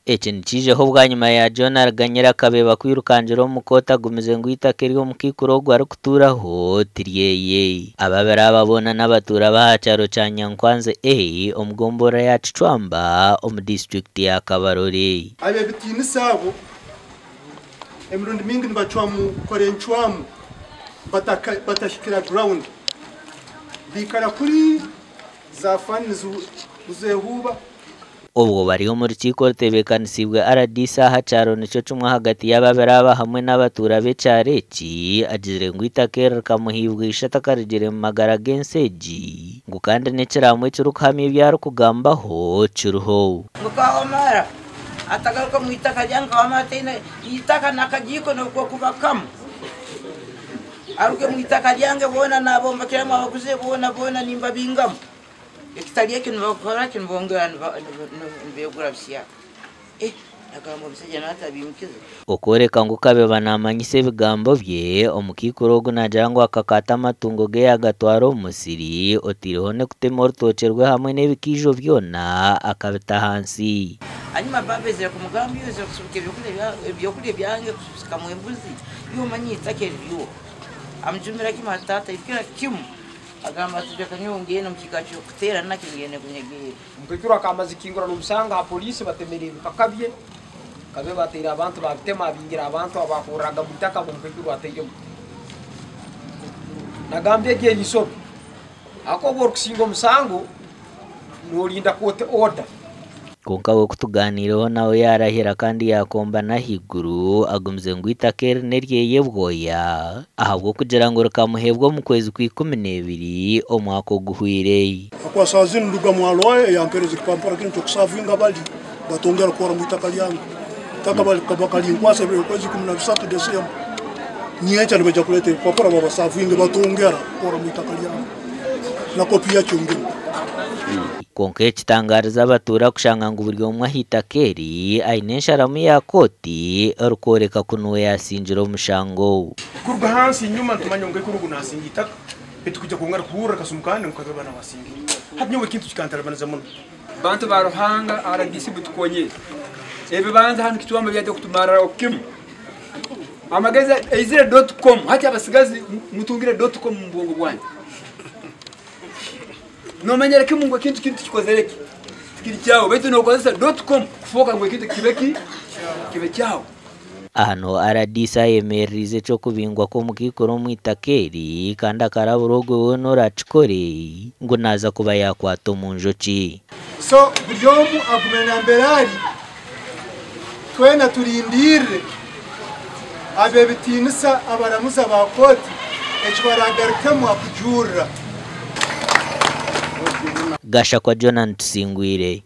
Eki nikiijaho bwanyima ya John Ariganyira Kabeba kwirukangira omu kooti agumize ngu eitaka eri omukaikuru ogu arikutuuraho ti ryeye. Ababiri aba boona n'abatuura b'aha kyaro kya Nyankwanzi A omu gomborora ya Kicwamba omu disiturikiti ya Kabarole. Ab'ebitiinisa abo emirundi mingi nibacwamu kukora encwamu batahikira ground. Baikara kuri za fan nizehuuba. Obwo bari omu rukiiko orutebeekanisiibwe rdc aha kyaro nikyo kimwe ahagati y'ababiri aba hamwe n'abatuura b'ekyaro eki, agizire ngu eitaka eri rikamuhiibwa ishe atakarugire mu magara g'ensi egi ngu kandi n'ekiraamo ekirikuhamya ebi arikugambaho kiriho. Ngu Kawamara atagaruka omu itaka ryange, Kawamara taine itaka n'akagiiko n'obu kokuba kamwe. Aruge omu itaka ryange boona nabombekeramu abaguze boona boona nimbabingamu. Ekitari ekyo nibakora ki? Nibongera nibeegura busya. Eh, agamba omushaija nawe atabiimukize. Okworeka ngu Kabeba naamanyisa ebigambo bye, omukaikuru ogu naagira ngu akakaata amatungo ge yaagatwara omu musiri, otaireho n'okutema orutookye rwe hamwe n'ebikaijo byona akabita ahansi. Hanyuma baaba baizire kumugamba iwe oizire kusubika ebyokurya byange kusubikamu embuzi, iwe omanye eitaka eririho. Amujumira kimwe ati taata ikira kimu. Agamba ati, Reka nyowe ngende omu kiikaro ky'okuteerana nakyo ngende nkunyegeere. Omukaikuru akamaze kingura n'omusanga aha poliisi batemere ebipaka bye, kabe bateire abantu babitema abingira abantu abakurraga mu itaka abu omukaikuru atairemu. Nagamba egi eri nsobi ahakuba obu orukusinga omusango norinda kooti order. Kwonka we ku tugaaniireho nawe yaarahira kandi yaakomba n'ahaiguru agumize ngu eitaka eri n'eryeye bwoya ahabw'okugira ngu rikamuheebwa omu kwezi kwa 12 omwaka oguhweire. Ahakuba saaha zinu nduga mwa lawyer yampereza ekipampara kinu ky'okusavinga bali batongera kukora mu itaka lyange. Itaka bakalinkwasa okwezi 13 December. Nyenkya nibaija kuleeta ebipapura babasavinge batongera kukora mu itaka lyange na kopi yakyo nginu. Kwonka ekitangaarize abatuura kushanga ngu buri omwe aha itaka eri aine ensharamu ya kooti erikworeka ku niwe yaasingire omushango. Kuruga ahansi enyuma nitumanya ngu nkaikuru ogu naasinga eitaka, beitu kwija kwongera kuhurira akasumi kandi ngu Kabeba nawe asingire. Hati nyowe ekintu kikantaribaniza muno. Bantu ba Ruhanga rdc mutukonyere ebibanja hanu Kitwamba byaija kutumarraho kimu. Amagezi aizire dot com hati abasigazi mutungire dot com mu bwongo bwanyu. Nomanyira kimu ngu ekintu kinu tikikozere ki? Tikiri kyawe baitu nokozesa dot com kufooka ngu ekintu kibe ki? Kibe kyawe. Aha niho rdc ayemereriize eky'okubingwa kw'omukaikuru omu itaka eri kandi akarabura ogwe weena oraakikore ngu naaza kuba yaakwata omu njoki. So buri omu agume nambere ari, twena turindirire ab'ebitiinisa abaramuzi aba kooti eki baraagarukemu aha kujurira. Gashakwa Jonan Tusingwire.